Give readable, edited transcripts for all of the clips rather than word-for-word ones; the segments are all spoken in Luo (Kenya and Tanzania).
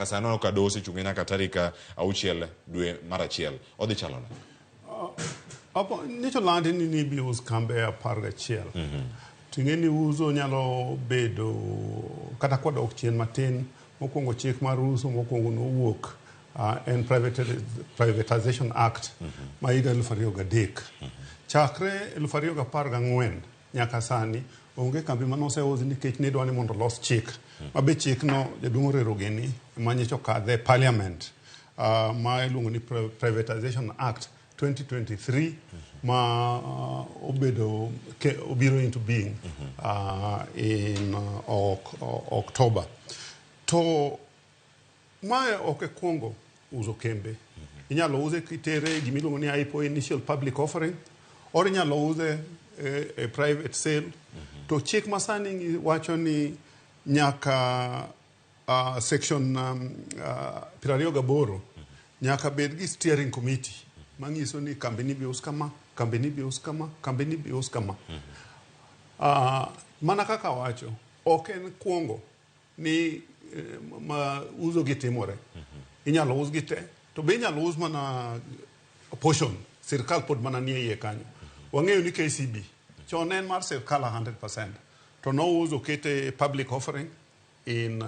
Nyaka sani waneno ka doho osechunge nyaka tarik 6 dwe mar 1. Odhi chalo nade? Opo, nyocha olandi ni nibi us kambe 11. To ing'e ni uso nyalo bedo kata kwadok chien matin, mokwongo chik mar uso mokwongo nowuok en Privatization Act ma higa 2003. Chakre 2014 nyaka sani onge kambi mane oseusi nikech nidwa ni mondo olos chik. Ma be chikno jaduong' Orero gini ma nyocha okadhe e parliament ma iluongo ni Privatization Act 2023 ma obedo obiro into being in October. To mae ok e kuongo uso kembe. Inyalo use kitere gimiluongo ni IPO, initial public offering, or inyalo use e private sale. To chik masani wacho ni nyaka section 28 nyaka bed gi steering committee manyiso ni kambi ni bi us kama, kambi ni bi us kama, kambi ni bi us kama. Mana kaka wacho, ok en kuongo ni ma uso gi timore. Inyalo us gi te, to be inyalo us mana portion, sirkal pod mana nie iye kanyo. Wang'eyo ni KCB chon en mar sirkal 100%, to nouso okete public offering in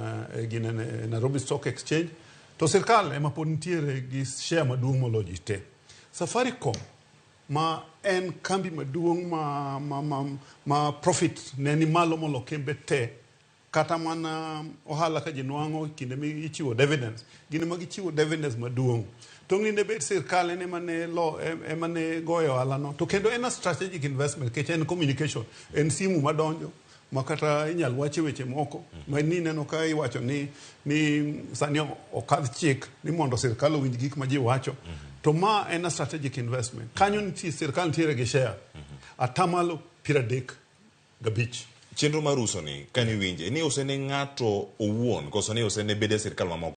gine Nairobi Stock Exchange, to sirkal ema pod nitiere gi share maduong' moloyo ji te. Safaricom ma en kambi maduong' ma profit ne ni malo molo kembe te, kata mana ohala ka ji nwang'o kinde michiwo dividends, gin ema gichiwo dividends maduong'. To ng'i ne bed sirkal en ema ne lo ema ne goyo ohala no, to kendo en a strategic investment nikech en communication, en simu madonjo ma kata inyal wache weche moko ma ni neno ka iwacho ni sani okadh chik ni mondo sirkal owinj gik ma ji wacho. To ma en a strategic investment. Kanyo nitie sirkal nitiere gi share 35%. Chenro mar uso ni kane iwinje ni use ne ng'ato owuon koso ni use ne bede sirkal mamoko?